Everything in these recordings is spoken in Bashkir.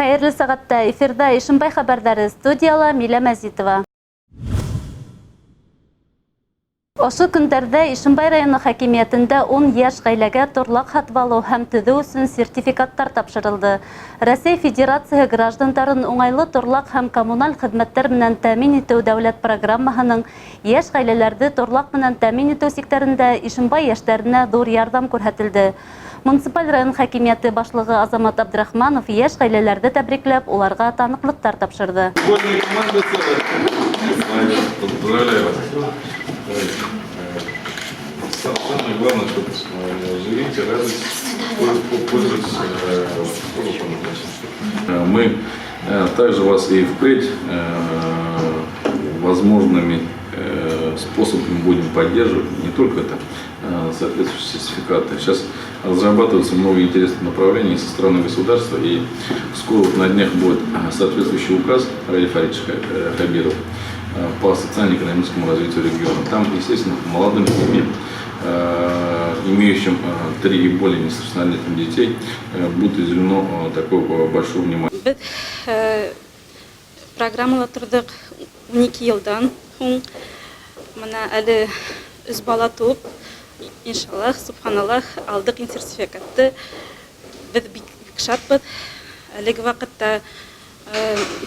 Хәйерле сәғәттә, эфирҙа Ишембай хәбәрҙәре, студияла Милә Мәзитова. Ошо көндәрҙә Ишембай районы хакимиәтендә 10 йәш ғаиләгә торлаҡ һатып алыу һәм төҙөү өсөн сертификаттар тапшырылды. Рәсәй Федерацияһы граждандарын уңайлы торлаҡ һәм коммуналь хеҙмәттәр менән тәьмин итеү дәүләт программаһының йәш ғаиләләрҙе торлаҡ менән тәьмин итеү сиктәрендә Ишембай йәштәренә ҙур ярҙам күрһәтелде. Муниципаль район хакимиәте башлығы Азамат Абдрахманов йәш ғаиләләрҙе тәбрикләп, уларға таныҡлыҡтар тапшырҙы. Футбольная команда целая. Поздравляю вас. Самое главное, чтобы живите, радуйтесь, пользуйтесь тоже. Мы также вас и впредь возможными способами будем поддерживать, не только это соответствующие сертификаты. Сейчас разрабатываются много интересных направлений со стороны государства, и скоро вот на днях будет соответствующий указ Радия Фаридовича Хабирова по социально-экономическому развитию региона. Там, естественно, молодым семьям, имеющим 3 и более несовершеннолетних детей, будет уделено такое большое внимание. Беҙ программала торҙоҡ 12 йылдан һуң. Бына әле өс бала тыуып, иншаллах, субханаллах, алдыҡ сертификатты. Беҙ бик шатбыҙ. Әлеге ваҡытта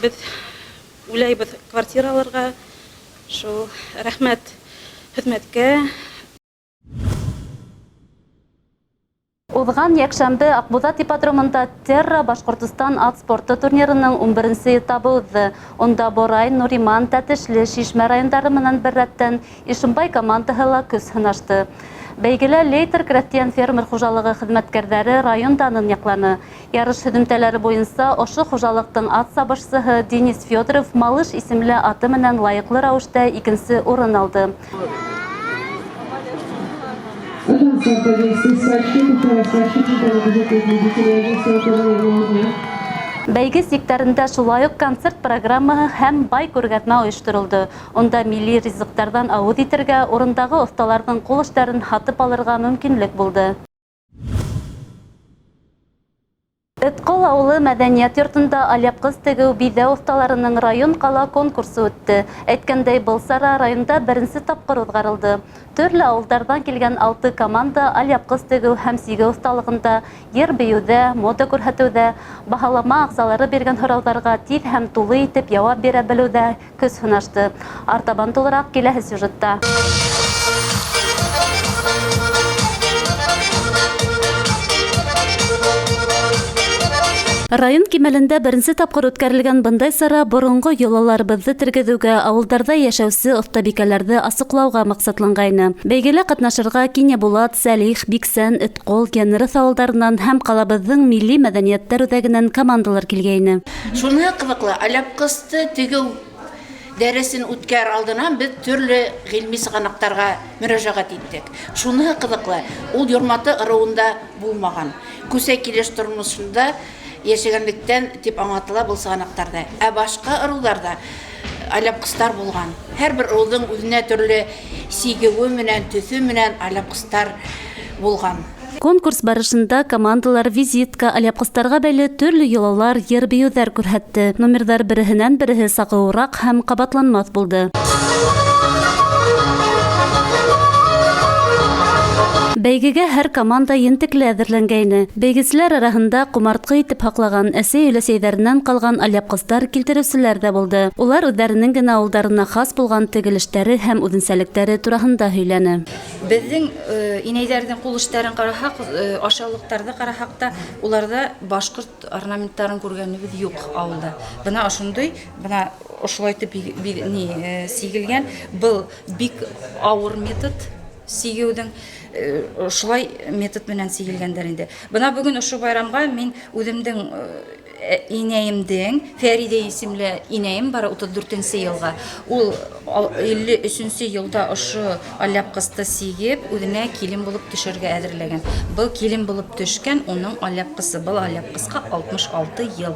беҙ уйлайбыҙ квартира алырға. Шул рәхмәт хеҙмәткә. Уҙған йәкшәмбе Аҡбуҙат ипподромында Терра Башҡортостан ат спорты турнирының 11-нсе этабы уҙҙы. Унда Борай, Нуриман, Тәтешле, Шишмә райондары менән бер рәттән Ишембай командаһы ла көс һынашты. Бәйгелә Лейтер крәҫтиән фермер хужалығы хеҙмәткәрҙәре район данын яҡланы. Ярыш һөҙөмтәләре буйынса ошо хужалыҡтың ат сабышсыһы Денис Федоров Малыш исемле аты менән лайыҡлы рәүештә икенсе урын алды. Бәйге сиктәрендә шулай уҡ концерт программаһы һәм бай күргәҙмә ойошторолдо. Унда милли ризыҡтарҙан ауыҙ итергә, урындағы оҫталарҙың ҡул эштәрен һатып алырға мөмкинлек булды. Этҡол ауылы мәҙәниәт йортонда алъяпҡыс тегеү биҙәү оҫталарының район-ҡала конкурсы үтте. Әйткәндәй, был сара районда беренсе тапҡыр уҙғарылды. Төрлө ауылдарҙан килгән 6 команда алъяпҡыс тегеү һәм сигеү оҫталығында, йыр-бейеүҙә, мода күрһәтеүҙә, баһалама ағзалары биргән һорауҙарға тиҙ һәм тулы итеп яуап бирә белеүҙә көс һынашты. Артабан тулыраҡ киләһе сюжетта. Район кимәлендә беренсе тапҡыр үткәрелгән бындай сара боронғо йолаларыбыҙҙы тергеҙеүгә, ауылдарҙа йәшәүсе оҫтабикәләрҙе асыҡлауға маҡсатланғайны. Бәйгелә ҡатнашырға Кинйәбулат, Сәлих, Биксән, Этҡол, Йәнерыҫ ауылдарынан һәм ҡалабыҙҙың милли мәҙәниәттәр үҙәгенән командалар килгәйне. Шуныһы ҡыҙыҡлы, алъяпҡысты тегеү дәресен үткәр алдынан беҙ төрлө ғилми сығанаҡтарға мөрәжәғәт иттек. Шуныһы ҡыҙыҡлы, ул Йорматы ырыуында булмаған. Күсә килеш тормошонда йәшәгәнлектән тип аңлатыла был сығанаҡтарҙа. Ә башҡа ырыуҙарҙа алъяпҡыстар булған. Һәр бер ырыуҙың үҙенә төрлө сигеүе менән, төҫө менән алъяпҡыстар булған. Конкурс барышында командалар визитка, алъяпҡыстарға бәйле төрлө йолалар, йыр-бейеүҙәр күрһәтте. Номерҙар береһенән береһе сағыуыраҡ һәм ҡабатланмаҫ булды. Бәйгегә һәр команда ентекле әҙерләнгәйне. Бәйгеселәр араһында ҡомартҡы итеп һаҡлаған әсәй-өләсәйҙәренән ҡалған алъяпҡыстар килтереүселәр ҙә булды. Улар үҙҙәренең генә ауылдарына хас булған тегелештәре һәм үҙенсәлектәре тураһында һөйләне. Беҙҙең инәйҙәрҙең ҡул эштәрен ҡараһаҡ, ашъяулыҡтарҙы ҡараһаҡ та, уларҙа башҡорт орнаменттарын күргәнебеҙ юҡ ауылда. Бына ошондай, бына ошолай итеп сигелгән. Был бик ауыр метод сигеүҙең, ошолай метод менән сигелгәндәр инде. Бына бөгөн ошо байрамға мин үҙемдең инәйемдең, Фәриҙә исемле инәйем бар, утыҙ дүртенсе йылға. Ул илле өсөнсө йылда ошо алъяпҡысты сигеп, үҙенә килен булып төшөргә әҙерләгән. Был килен булып төшкән уның алъяпҡысы, был алъяпҡысҡа 66 йыл.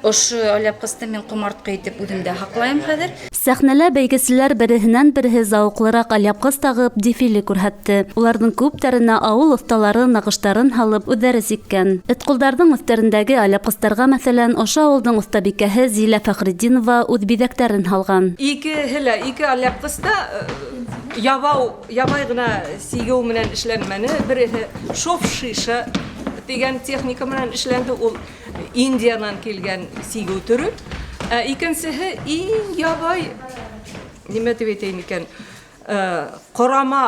Ошо алъяпҡысты мин ҡомартҡы итеп үҙемдә һаҡлайым хәҙер. Сәхнәлә бәйгеселәр береһенән-береһе зауыҡлыраҡ алъяпҡыс тағып дефиле күрһәтте. Уларҙың күптәренә ауыл оҫталары нағыштарын һалып үҙҙәре сиккән. Этҡулдарҙың өҫтәрендәге алъяпҡыстарға, мәҫәлән, ошо ауылдың оҫтабикәһе Зилә Фәхретдинова үҙ биҙәктәрен һалған. Икеһе лә, ике алъяпҡыс та ябау, ябай ғына сигеү менән эшләнмәне. Береһе шов шиша тигән техника менән эшләнде, ул Индиянан килгән сигеү төрө. Ә икенсеһе иң ябай, нимә тип әйтәйем икән, ҡорама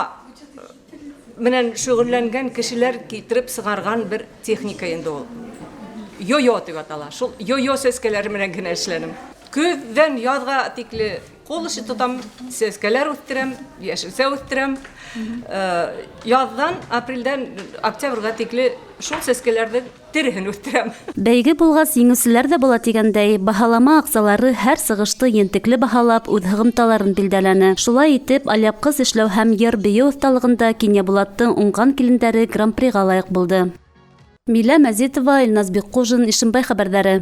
менән шөғөлләнгән кешеләр китереп сығарған бер техника инде ул. Йо-йо тип атала. Шул йо-йо сәскәләре менән генә эшләнем. Көҙҙән яҙға тикле ҡул эше тотам, сәскәләр үҫтерәм, йәшелсә үҫтерәм. Яҙҙан, апрелдән октябргә тикле шул сәскәләрҙең тереһен үҫтерәм. Бәйге булғас, еңеүселәр ҙә була тигәндәй, баһалама ағзалары һәр сығышты ентекле баһалап, үҙ һығымталарын билдәләне. Шулай итеп, алъяпҡыс эшләү һәм йыр-бейеү оҫталығында Кинйәбулаттың уңған килендәре гран-приға лайыҡ булды. Милә Мәзитова, Илназ Бикҡужин, Ишембай хәбәрҙәре.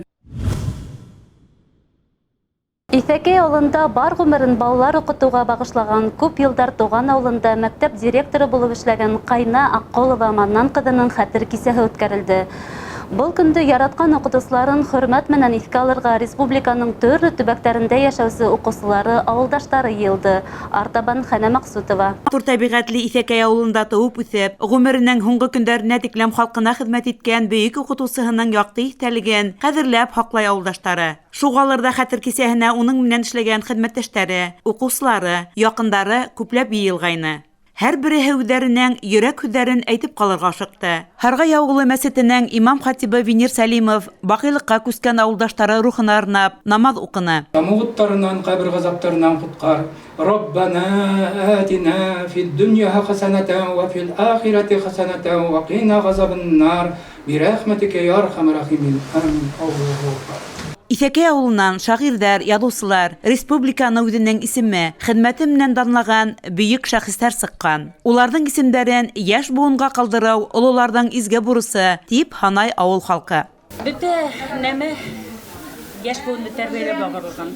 Иҫәкәй ауылында бар ғүмерен балалар уҡытыуға бағышлаған, күп йылдар тыуған ауылында мәктәп директоры булып эшләгән Ҡайна Аҡҡолова Маннан ҡыҙының хәтер кисәһе үткәрелде. Был көндө яратҡан уҡытыусыларын хөрмәт менән иҫкә алырға республиканың төрлө төбәктәрендә йәшәүсе уҡыусылары, ауылдаштары йыйылды. Артабан Хәнә Маҡсутова. Матур тәбиғәтле Иҫәкәй ауылында тыуып үҫеп, ғүмеренең һуңғы көндәренә тиклем халҡына хеҙмәт иткән бөйөк уҡытыусыһының яҡты иҫтәлеген ҡәҙерләп һаҡлай ауылдаштары. Шуғалыр ҙа хәтер кисәһенә уның менән эшләгән хеҙмәттәштәре, уҡыусылары, яҡындары күпләп йыйылғайны. Һәр береһе үҙҙәренең йөрәк һүҙҙәрен әйтеп ҡалырға ашыҡты. Һарғай ауылы мәсетенең имам хатибы Венер Сәлимов баҡыйлыҡҡа күскән ауылдаштары рухына арнап намаҙ уҡыны. Тамуғыттарынан, ҡәбер ғазаптарынан ҡотҡар. Раббана атина фид донъя хасанатан ва фил ахирати хасанатан ва қина ғазабан-нар бирахматика я архамар рахимин. Амин. Аллаһу акбар. Иҫәкәй ауылынан шағирҙәр, яҙыусылар, республиканы үҙенең исеме, хеҙмәте менән данлаған бөйөк шәхестәр сыҡҡан. Уларҙың исемдәрен йәш быуынға ҡалдырыу ололарҙың изге бурысы, тип һанай ауыл халҡы. Бөтә нәмә йәш быуынды тәрбиәләп ағырылған.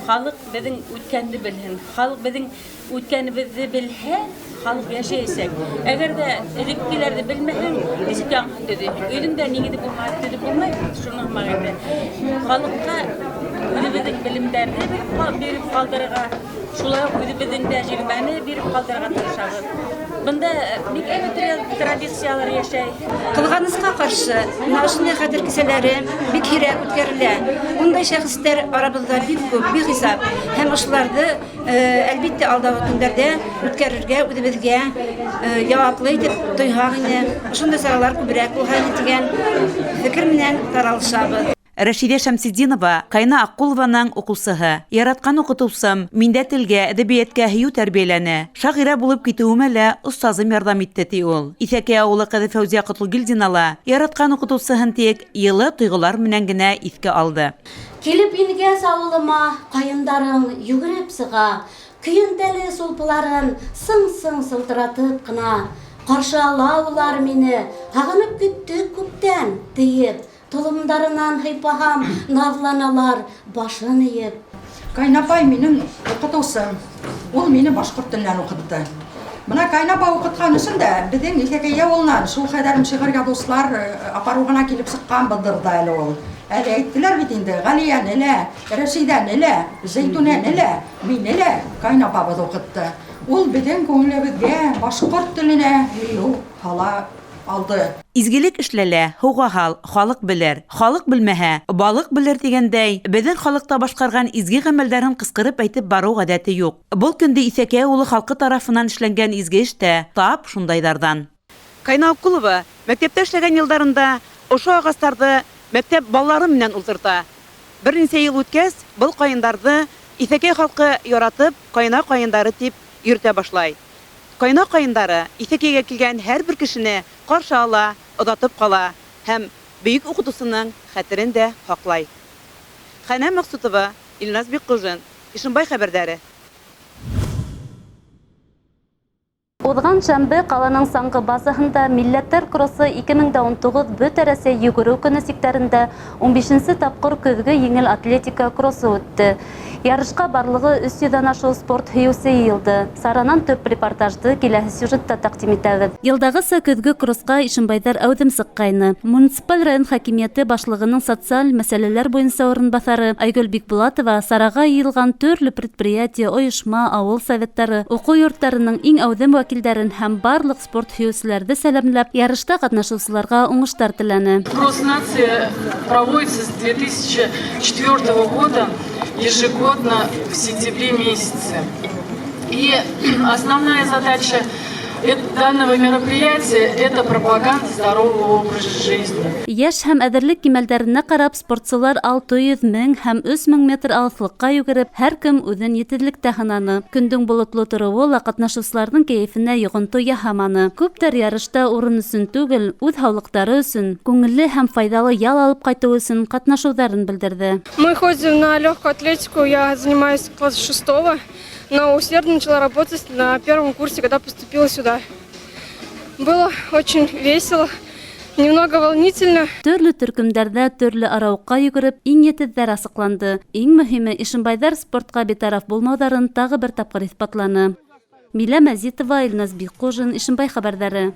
Халыҡ беҙҙең үткәнде белһен. Халыҡ беҙҙең үткәнебеҙҙе белһә, халыҡ йәшәйәсәк. Әгәр ҙә элеккеләрҙе белмәһәң, нисек яңыһын төҙөй? Өйҙөң дә нигеҙе булмай, төҙөп булмай, шуны һымаҡ инде. Халыҡҡа үҙебеҙҙең белемдәрҙе биреп ҡалдырырға, шулай уҡ үҙебеҙҙең тәжрибәне биреп ҡалдырырға тырышабыҙ. Бында бик әйбәт традициялар йәшәй. Ҡыҙғанысҡа ҡаршы, бына ошондай хәтер кисәләре бик һирәк үткәрелә. Ундай шәхестәр арабыҙҙа бик күп, бихисап. Һәм ошоларҙы, әлбиттә, алдағы көндәрҙә үткәрергә үҙебеҙгә яуаплы итеп тойһаҡ ине, ошондай саралар күберәк булһа ине тигән фекер менән таралышабыҙ. Рәшиҙә Шәмсетдинова Ҡайна Аҡҡулованың уҡыусыһы. Яратҡан уҡытыусым миндә телгә, әҙәбиәткә һөйөү тәрбиәләне. Шағирә булып китеүемә лә остазым ярҙам итте, ти ул. Иҫәкәй ауылы ҡыҙы Фәүзиә Ҡотлогилдина ла яратҡан уҡытыусыһын тик йылы тойғолар менән генә иҫкә алды. Килеп ингәс ауылыма ҡайындарың йүгереп сыға, көйөндәле сулпыларын сың-сың сылтыратып ҡына. Ҡаршы ала улар мине, һағынып көттөк күптән, тиеп. Толомдарынан һыйпаһам, наҙланалар башын эйеп. Ҡайнапай минең уҡытыусым. Ул мине башҡорт теленән уҡытты. Бына ҡайнапай уҡытҡан өсөн дә беҙҙең Иҫәкәй ауылынан шул хәҙәрем шиғыр яҙыусылар апаруғына килеп сыҡҡан былдыр ҙа әле ул. Әле әйттеләр бит инде, Ғәлиәне лә, Рәшиҙәне лә, Зәйтүнәне лә, мине лә ҡайнапабыҙ уҡытты. Ул беҙҙең күңелебеҙгә башҡорт теленә һөйөү һала алды. Изгелек эшләлә, һыуға һал, халыҡ белер. Халыҡ белмәһә, балыҡ белер тигәндәй, беҙҙең халыҡта башҡарған изге ғәмәлдәрен ҡысҡырып әйтеп барыу ғәҙәте юҡ. Был көндө Иҫәкәй ауылы халҡы тарафынан эшләнгән изге эш тә тап шундайҙарҙан. Ҡайна Аҡҡулова мәктәптә эшләгән йылдарында ошо ағастарҙы мәктәп балалары менән ултырта. Бер нисә йыл үткәс, был ҡайындарҙы Иҫәкәй халҡы яратып, ҡайна ҡайындары тип йөрөтә башлай. Ҡайна ҡайындары Иҫәкәйгә килгән һәр бер кешене ҡаршы ала, оҙатып ҡала һәм бөйөк уҡытыусының хәтерен дә һаҡлай. Хәнә Маҡсутова, Илназ Бикҡужин, Ишембай хәбәрҙәре. Уҙған шәмбе ҡаланың саңғы базаһында Милләттәр кроссы 2019 Бөтә Рәсәй йүгереү көнө сиктәрендә 15-нсе тапҡыр көҙгө еңел атлетика кроссы үтте. Ярышҡа барлығы 300-ҙән ашыу спорт һөйөүсе йыйылды. Саранан төп репортажды киләһе сюжетта тәҡдим итәбеҙ. Йылдағыса көҙгө кроссҡа ишембайҙар әүҙем сыҡҡайны. Муниципаль район хакимиәте башлығының социаль мәсьәләләр буйынса урынбаҫары Айгөл Бикбулатова сараға йыйылған төрлө предприятие, ойошма, ауыл советтары, уҡыу йорттарының иң әүҙем вәкилдәрен һәм барлыҡ спорт һөйөүселәрҙе сәләмләп, ярышта ҡатнашыусыларға уңыштар теләне. Кросс нации проводится с 2004 года ежегодно в сентябре месяце. И основная задача данного мероприятия – это пропаганда здорового образа жизни. Йәш һәм әҙерлек кимәлдәренә ҡарап, спортсылар 600, 1000 һәм 3000 метр алыҫлыҡҡа йүгереп, һәр кем үҙен етеҙлектә һынаны. Көндөң болотло тороуы ла ҡатнашыусыларҙың кәйефенә йоғонто яһаманы. Күптәр ярышта урын өсөн түгел, үҙ һаулыҡтары өсөн, күңелле һәм файҙалы ял алып ҡайтыу өсөн ҡатнашыуҙарын белдерҙе. Мы ходим на легкую атлетику, я занимаюсь с класса шестого, но усердно начала работать на первом курсе, когда поступила сюда. Было очень весело, немного волнительно. Төрлө төркөмдәрҙә төрлө арауыҡҡа йүгереп, иң етеҙҙәр асыҡланды. Иң мөһиме, ишембайҙар спортҡа битараф булмауҙарын тағы бер тапҡыр иҫбатланы. Милә Мәзитова, Илназ Бикҡужин, Ишембай хәбәрҙәре.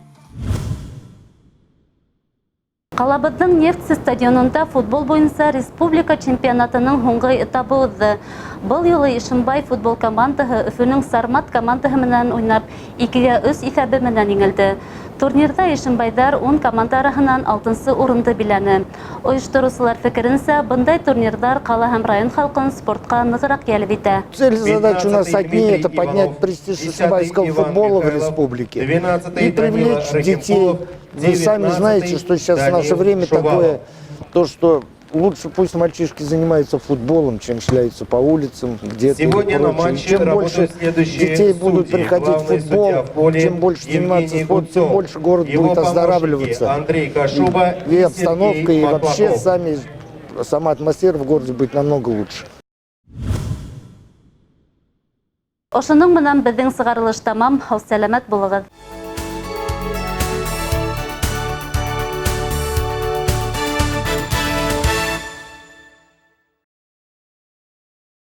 Ҡалабыҙҙың Нефтсе стадионында футбол буйынса республика чемпионатының һуңғы этабы уҙҙы. Был юлы Ишембай футбол командаһы Өфөнөң Сармат командаһы менән уйнап, 2-3 иҫәбе менән еңелде. Турнирҙа ишембайҙар 10 команда араһынан 6-нсы урынды биләне. Ойоштороусылар фекеренсә, бындай турнирҙар ҡала һәм район халҡын спортҡа нығыраҡ йәлеп итә. Цель, задача у нас одни – это поднять престиж ишимбайского футбола в республике и привлечь детей. Вы сами знаете, что сейчас в наше время такое, то, что лучше пусть мальчишки занимаются футболом, чем шляются по улицам где-то. Сегодня и на прочее. матче Чем работают больше следующие детей будут судьи. приходить в Главный футбол, судья в поле чем больше заниматься Евгений спортом, тем Гудцов. больше город Его будет помощники оздоравливаться. Андрей Кашуба и и обстановка, Сергей и вообще Маклаков. Сама атмосфера в городе будет намного лучше. Ошоноң менән беҙҙең сығарылыш тамам. Һау-сәләмәт булығыҙ.